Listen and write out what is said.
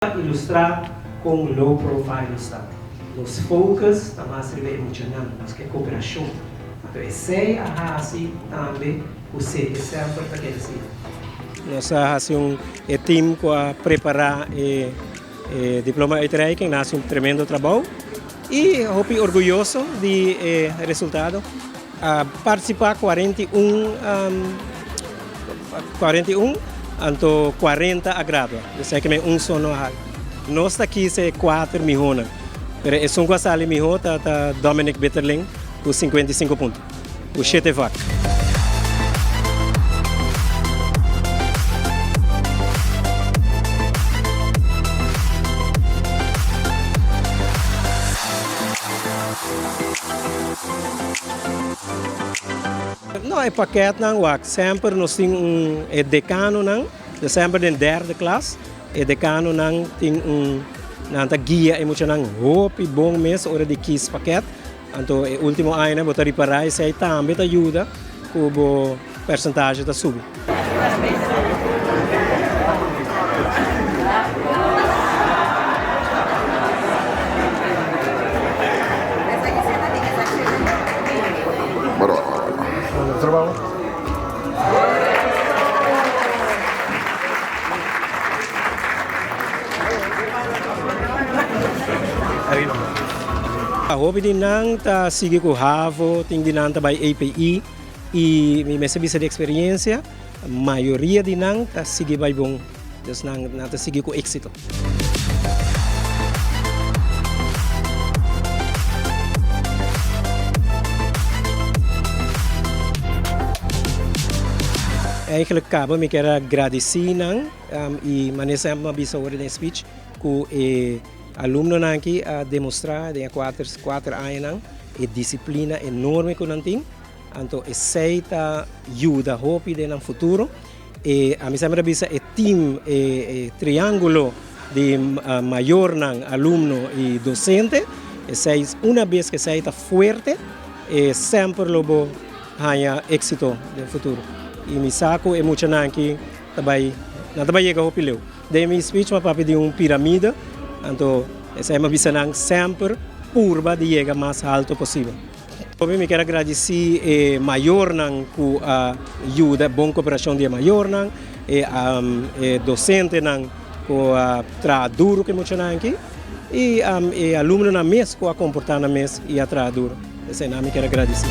Pa ilustrá kon low profile nos ta, nos focus ta mas riba e muchanan, nos ke koperashon. Anto esei a hasi tambe ku sete semper ta keda asina. Nos a hasi un e team ku a prepará e e diploma uitreiking a hasi un tremendo trabou i hopi orguyoso di e resultado. A partisipá 41 41 anto 40 a gradua. Esei ke men un so no a hal. Nos ta kisa e kuater mihónan, pero esun ku a sali mihó ta ta Dominic Bitterling ku 55 punto, ku shete vak. No, e paketnan wak semper nos tin un e dekanonan, de semper den derde klas, e dekanonan tin un nan ta guia e muchanan hopi bon mes ora di kies paket. Anto e ultimo añanan bo ta ripará esei tambe ta yuda ku bo persentage ta subi. Hopi di nan ta sigui ku havo, tin di nan ta bai API. I mi mester bisa di experiencia, mayoria di nan ta sigui bai bon, dus nan nan ta sigui ku éxito. Eigenlijk kaba mi kier a gradisi nan i manera semper mi a bisa ora den speech ku e alumnonan aki a demostra den e kuater kuater añanan e disiplina enorme ku nan tin. Anto esei ta yuda hopi den nan futuro. E ami semper a bisa e team, e triangulo di mayornan, alumno i docente, esei una bes ku esei ta fuerte, e semper lo bo haña éxito den futuro. I mi sa ku e muchanan aki ta bai, nan ta bai yega hopi leu. Den mi speech mi a papia di un piramide, anto esei mi a bisa nan semper purba di yega mas alto posibel. Hopi mi kier a gradisí e mayornan ku a yuda, bon koperashon di e mayornan, e e dosentenan ku a traha duru ku e muchanan aki i e alumnonan mes ku a komportá nan mes i a traha duru. Eseinan mi kier a gradisí.